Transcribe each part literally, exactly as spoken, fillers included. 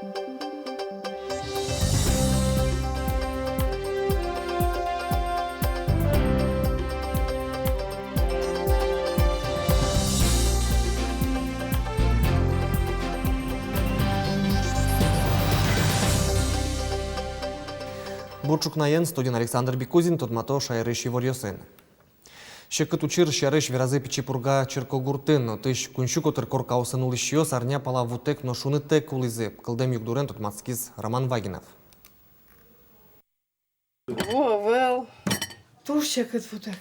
Бур ӵукнаен, студиын Александр Бекузин, тодмато шаерысь иворъёсын. Секыт учыр сярысь веразы Пичи Пурга черкогуртын. Отысь куинь сю котыр коркаосын улӥсьёс арня пала вутэк но шунытэк улӥзы. Кылдэм югдурен тодматскиз Роман Вагинов. Ву ӧвӧл. Туж секыт вутэк.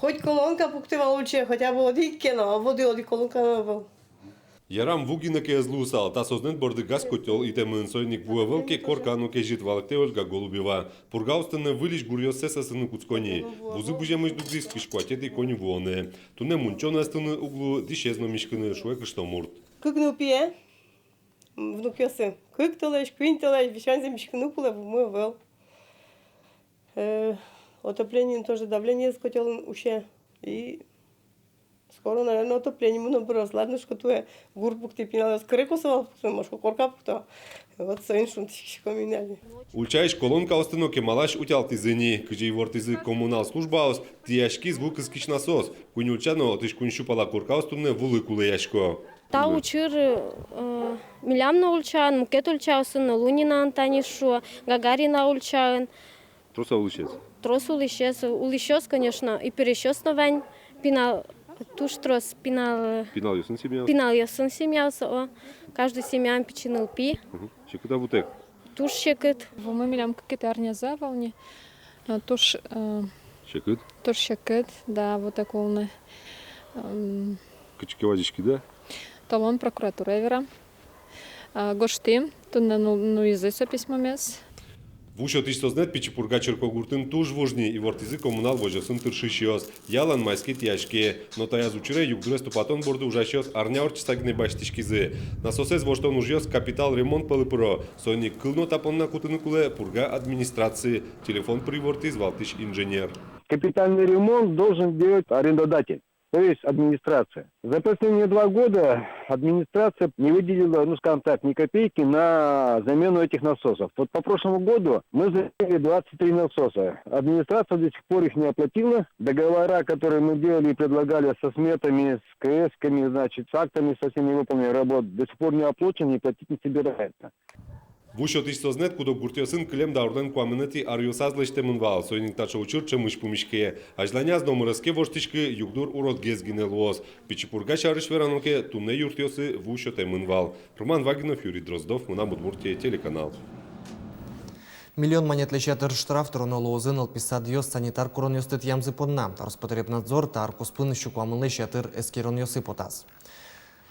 Хоть колонка пукты вал ульчае, хотя бы одӥг ке но, а воды одӥг колонка но ӧвӧл. Ярам, ву гинэ ке ӧз луысал, та сознэт борды газ котёл итэмын, соин ик ву ӧвӧл ке, корка но кезьыт, валэктэ Ольга Голубева. Пурга устынэ выльысь гуръёссэ сӧсыны кутско ни. Вузы быземысь дугдӥз кызь куатетӥ коньывуонэ. Туннэ мунчо но эстыны уг лу, дӥсез но миськыны, шуэ кышномурт. Кык нылпие, внукъёсы. Кык толэзь, куинь толэзь, весь ваньзэ миськыны кулэ, вумы ӧвӧл. Э, отоплениен тоже давлениез котёлын усе. И скоро, наверное, отоплениемы но быроз. Ладно, шуко, туэ гур пуктӥ, пиналъёс кыре косо вал пуктыны, мон, шуко, корка пукто. Вот соин шунтӥськиськом ини али. Ульчаысь колонкаосты но кемалась утялтӥзы ни. Кызьы ивортӥзы коммунал службаос, тӥяськиз ву кыскись насос. Куинь ульча но отысь куинь сю пала коркаос туннэ вулы кулэясько. Та учыр, э, милям но ульчаын, мукет ульчаосын но, Лунинаын, тани шуо, Гагарина ульчаын. Трос-а улӥсез? Трос улӥсез. Улӥсьёс, конечно, и пересьёс но вань, пинал, туж трос пинал. Пиналъёсын семьяос? Пиналъёсын семьяос, о. Каждый семьяын пичи нылпи. Мгм. Секыт-а вутэк? Туж секыт. Вумы милям кыкетӥ арнязы вал ни. А, туж, э, секыт? Туж секыт, да, вутэк улыны. М. Кытчы ке вазиськиды-а? Толон прокуратурае верам. А, гожтӥм, туннэ ну-, нуизы со письмомес. Ву сётӥсь сознэт Пичи Пурга черкогуртын туж вуж ни, ивортӥзы коммунал возёсын тыршисьёс. Ялан майски тӥяське, но таяз учыре югдурез тупатон борды ужасьёс арня ортчыса гинэ басьтӥськизы. Насосэз воштон ужъёс капитал ремонт пӧлы пыро. Соин ик кыл но та понна кутыны кулэ Пурга администрацие. Телефон пыр ивортӥз валтӥсь инженер. Капитальный ремонт должен делать арендодатель, то есть администрация. За последние два года администрация не выделила, ну, скажем так, ни копейки на замену этих насосов. Вот по прошлому году мы заменили двадцать три насоса. Администрация до сих пор их не оплатила. Договора, которые мы делали и предлагали со сметами, с К С-ками, значит, с актами, со всеми выполненными работ, до сих пор не оплачено и платить не собирается. Ву сётӥсь сознэт куд-ог гуртъёсын кылем даурлэн куамынэтӥ аръёсаз лэсьтэмын вал, соин ик таӵе учыр ӵемысь пумиське. Азьланяз номыр ӧз ке воштӥськы, югдур уродгес гинэ луоз. Пичи Пурга сярысь верано ке, туннэ юртъёсы ву сётэмын вал. Роман Вагинов, Юрий Дроздов, «Мынам Удмуртие» телеканал. Миллион манетлэсь ятыр штраф тыроно луозы нылпи садъёс санитар куронъёсты тӥямзы понна. Роспотребнадзор та ар куспын сю куамынлэсь ятыр эскеронъёсы потаз.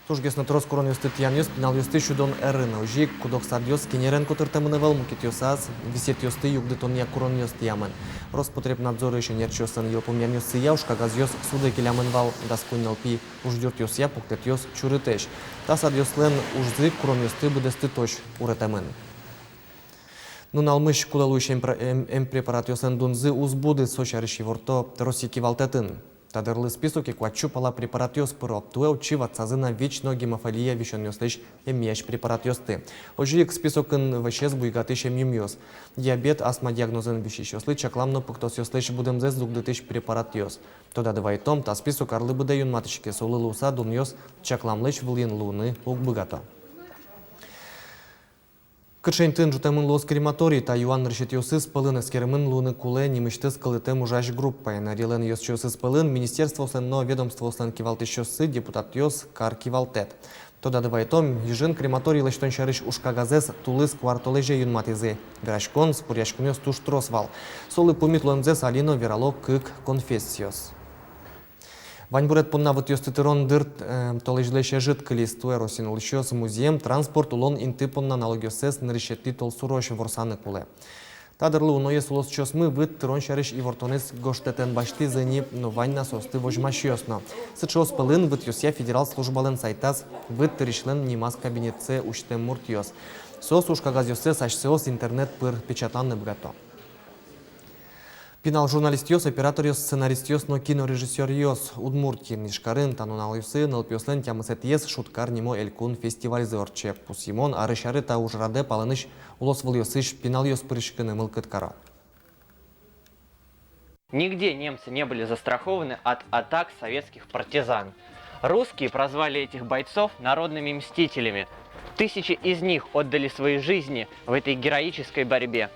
Тужгес но трос куронъёсты тӥянъёс пиналъёсты сюдон ӧрын. Озьы ик куд-ог садъёс кенерен котыртэмын ӧвӧл, мукетъёсаз висъетъёсты югдытонъя куронъёс тӥямын. Роспотребнадзорысь ӧнерчиослэн йылпумъянъёссыя, уж кагазъёс судэ келямын вал. Дас куинь нылпи ужъюртъёсъя пуктэтъёс чурытэсь. Та садъёслэн ужзы куронъёсты быдэстытозь уретэмын. Нуналмысь кулэ луись эмпре-, эм-, эмпрепаратъёслэн дунзы уз буды, со сярысь иворто Россия кивалтэтын. Та дырлы списоке куать сю пала препаратъёс пыро. Туэ отчы ватсазы на ВИЧ но гемофилия висёнъёслэсь эмъясь препаратъёсты. Озьы ик списокын вӧсез буйгатӥсь эмъюмъёс. Диабет, астма диагнозэн висисьёслы чаклам но пыктосъёслэсь будэмзэс дугдытӥсь препаратъёс. Тодады вайытом, та список арлы быдэ юнматӥське, солы луыса дунъёс чакламлэсь вылын луыны уг быгато. Кыӵе интыын ӝутэмын луоз крематорий, та юан нырысетӥосыз пӧлын эскеремын луыны кулэ нимысьтыз кылдытэм ужась группаен. Ӧрилэн ёзчиосыз пӧлын министерствоослэн но ведомствоослэн кивалтӥсьёссы, депутатъёс, кар кивалтэт. Тодады вайытом, Ижын крематорий лэсьтон сярысь уж кагазэз тулыс куартолэзе юнматӥзы. Вераськон, споръяськонъёс туж трос вал. Солы пумит луэмзэс али но верало кык конфессиос. Ваньбурет понна вытъёсты тырон дыр, э, толэзьлэсь ӧжыт кылиз. Туэ Россиын улӥсьёс музъем, транспорт, улон инты понна налогъёссэс нырысетӥ толсурозь ворсаны кулэ. Та дырлы уноез улосчиосмы выт тырон сярысь ивортонэз гожтэтэн басьтӥзы ни, но вань на соосты возьмасьёс но. Сыӵеос пӧлын вытъёсъя федерал службалэн сайтаз выт тырисьлэн нимаз кабинетсэ усьтэм муртъёс. Соос уж кагазъёссэс асьсэос интернет пыр печатланы быгато. Пинал журналистъёс, операторъёс, сценаристъёс но кинорежиссёръёс. Удмуртиын, Ижкарын та нуналъёсы нылпиослэн тямысэтӥез «Шуткар» нимо элькун фестивальзы ортче. Пусйымон, арысь аре та ужрадэ палэнысь улосвылъёсысь пиналъёс пыриськыны мылкыд каро. Нигде немцы не были застрахованы от атак советских партизан. Русские прозвали этих бойцов народными мстителями. Тысячи из них отдали свои жизни в этой героической борьбе.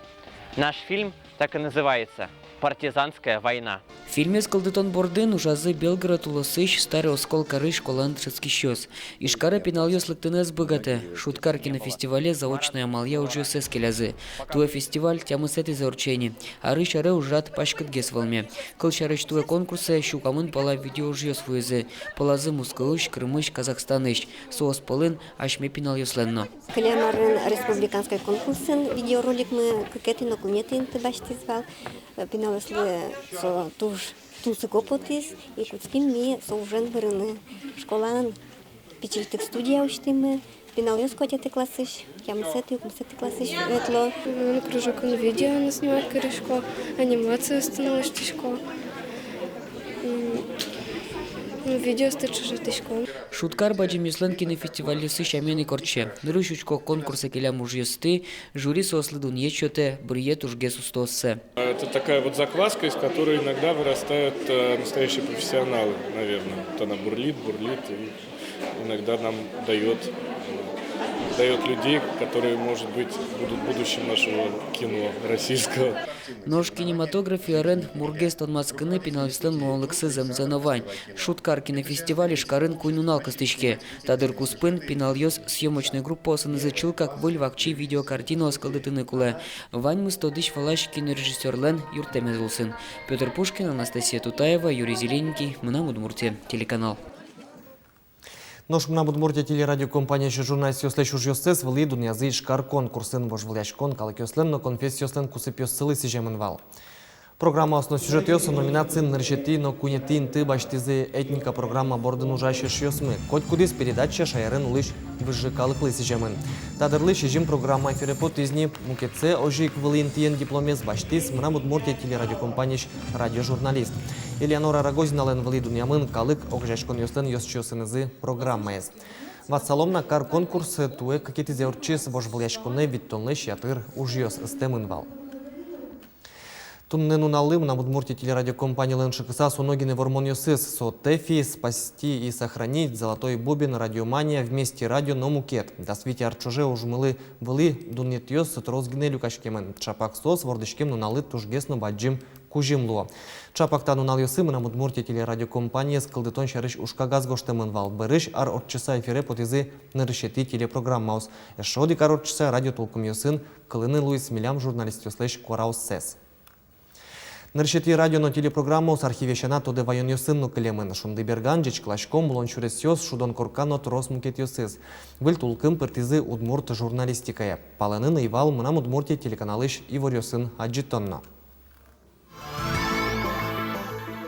Наш фильм так и называется: «Партизанская война». Фильмез кылдытон бордын ужазы Белгород улосысь Старый Оскол карысь школаын дышетскисьёс. Ижкаре пиналъёс лыктыны ӧз быгатэ. «Шуткар» кинофестивале заочной амалъя ужъёссэс келязы. Туэ фестиваль тямысэтӥзэ ортче ини. Арысь аре ужрад паськытгес вӧлме. Кылсярысь, туэ конкурсэ сю куамын пала видеоужъёс вуизы. Пӧлазы Мускоысь, Крымысь, Казахстанысь. Соос пӧлын асьме пиналъёслэн но. Кылем арын республиканской конкурсын видеороликмы кыкетӥ но куинетӥ инты басьтӥз вал. Пиналъёслы со туж тунсыко потӥз, и кутским ми со ужен вырыны. Школаын пичильтык студия усьтӥмы. Пиналъёс куатетӥ классысь тямысэтӥ, укмысэтӥ классысь ветло. Мон кружокын видео но снимать карисько, анимациосты но усьтӥсько. М, ну, видеосты ӵошатӥсько. «Шуткар» бадӟымъёслэн кинофестивальёссы сямен ик ортче. Нырысь учко конкурсэ келям ужъёсты, жюри соослы дунъет сётэ, быръе тужгес устооссэ. Это такая вот закваска, из которой иногда вырастают, э, настоящие профессионалы, наверное. Вот она бурлит, бурлит и иногда нам даёт, даёт людей, которые, может быть, будут будущим нашего кино российского. Нош кинематографиярен мургес тодматскыны пиналъёслэн луонлыксы зэмзэ но вань. «Шуткар» кинофестиваль Ижкарын куинь нунал кыстӥське. Та дыр куспын пиналъёс съёмочной группаосынызы чылкак выль вакчи видеокартинаос кылдытыны кулэ. Ваньмыз тодӥсь-валась кинорежиссёрлэн юрттэмез улсын. Пётр Пушкин, Анастасия Тутаева, Юрий Зелененький, «Мынам Удмуртие» телеканал. Нош «Мынам Удмуртие» телерадиокомпаниысь журналистъёслэсь ужъёссэс вылӥ дунъязы Ижкар конкурсын. Вожвылъяськон калыкъёслэн но конфессиослэн кусыпъёссылы сӥземын вал. Программаос но сюжетъёс номинациын нырысетӥ но куинетӥ инты басьтӥзы. «Этника» программа бордын ужась эшъёсмы. Котькудӥз передача шаерын улӥсь выжы калыклы сӥземын. Та дырлы сизьым программа эфире потӥз ни. Мукетсэ озьы ик вылӥ интыен дипломез басьтӥз «Мынам Удмуртие» телерадиокомпаниысь радиожурналист. Элеонора Рогозиналэн вылӥ дунъямын калык огазеяськонъёслэн ёзчиосынызы программаез. Ватсалом на, кар конкурс туэ кыкетӥзэ ортчиз. Вожвылъяськонэ витьтонлэсь ятыр ужъёс ыстэмын вал. Туннэ нуналлы «Мынам Удмуртие» телерадиокомпанилэн шыкысаз уно гинэ вормонъёсыз. Со ТЭФИ, «Спасти и сохранить», «Золотой бубен», «Радиомания», «Вместе радио» но мукет. Дас вить ар ӵоже ужмылы вылӥ дунъетъёс трос гинэ люкаськемын. Чапак соос вордӥськем нуналлы тужгес но бадӟым кузьым луо. Чапак та нуналъёсы «Мынам Удмуртие» телерадиокомпаниез кылдытон сярысь ужкагаз гожтэмын вал. Бӧрысь ар ортчыса эфире потӥзы нырысетӥ телепрограммаос. Эшшо одӥг ар ортчыса радиотулкымъёсын кылыны луиз милям журналистъёслэсь куараоссэс. Нырысетӥ радио но телепрограммаос архивъя сяна тодэ ваёнъёсын но кылемын. «Шундыберган», «Ӟечкыласьком», «Улон сюресъёс», «Шудон корка» но трос мукетъёсыз. Выль тулкым пыртӥзы удмурт журналистикае. Палэнын ӧй вал «Мынам Удмуртие» телеканалысь иворъёсын адӟытон но.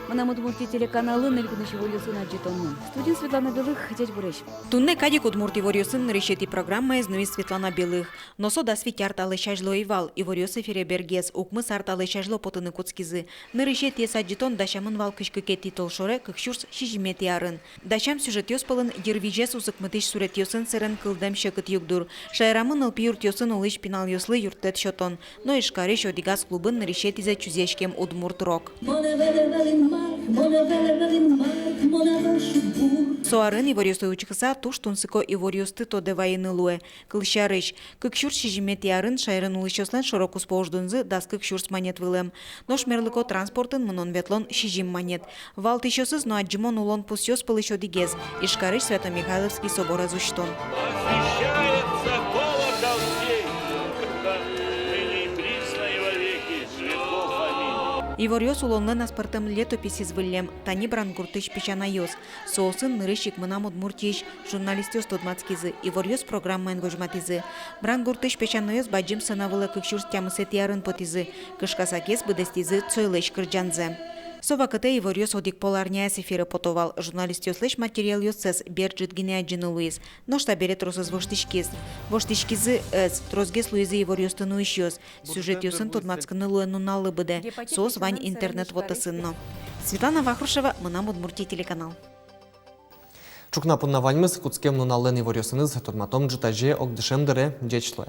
«Мынам Удмуртие» телеканалын ныль кунысь иворъёсын адӟытон но. Студиын Светлана Белых, ӟечбуресь! Туннэ кадь ик удмурт иворъёсын нырысетӥ программаез нуиз Светлана Белых. Но со дас вить ар талэсь азьло ӧй вал, иворъёс эфире бергес, укмыс ар талэсь азьло потыны кутскизы. Нырысетӥез адӟытон дасямын вал кызь кыкетӥ толшоре кык сюрс сизьыметӥ арын. Дасям сюжетъёс пӧлын йырвизез узыкмытӥсь суретъёсын сэрен кылдэм секыт югдур, шаерамы нылпи юртъёсын улӥсь пиналъёслы юрттэт сётон но Ижкарысь одӥгаз клубын нырысетӥзэ чузъяськем удмурт рок. Со арын иворъёслы учкыса туж тунсыко иворъёсты тодэ вайыны луэ. Кылсярысь, кык сюрс сизьыметӥ арын шаерын улӥсьёслэн шоро-куспо уждунзы дас кык сюрс манет вылэм. Нош мерлыко транспортын мынон-ветлон сизьым манет. Валтӥсьёсыз но адӟымон улон пусъёс пӧлысь одӥгез — Ижкарысь Свято-Михайловский соборез усьтон. Освящается колокол сей, ныне и присно и во веки веков. Аминь. Иворъёс улонлэн аспӧртэм летописез выллем. Тани Брангуртысь песянайёс. Соосын нырысь ик «Мынам Удмуртиысь» журналистъёс тодматскизы, иворъёс программаен возьматӥзы. Брангуртысь песянайёс бадӟым сцена вылэ кык сюрс тямысэтӥ арын потӥзы, кышкасакез быдэстӥзы Цойлэсь кырӟанзэ. Со вакытэ иворъёс одӥг пол арняяз эфире пото вал. Журналистъёслэсь материалъёссэс бер ӝыт гинэ адӟыны луиз. Нош табере тросэз воштӥськиз. Воштӥськизы ӧз, тросгес луизы иворъёсты нуисьёс. Сюжетъёсын тодматскыны луэ нуналлы быдэ. Соос вань интернет вотэсын но. Светлана Вахрушева, «Мынам Удмуртие» телеканал. Ӵукна понна ваньмыз. Кутскем нуналлэн иворъёсыныз тодматом ӝытазе ог дышем дыре. Ӟеч луэ.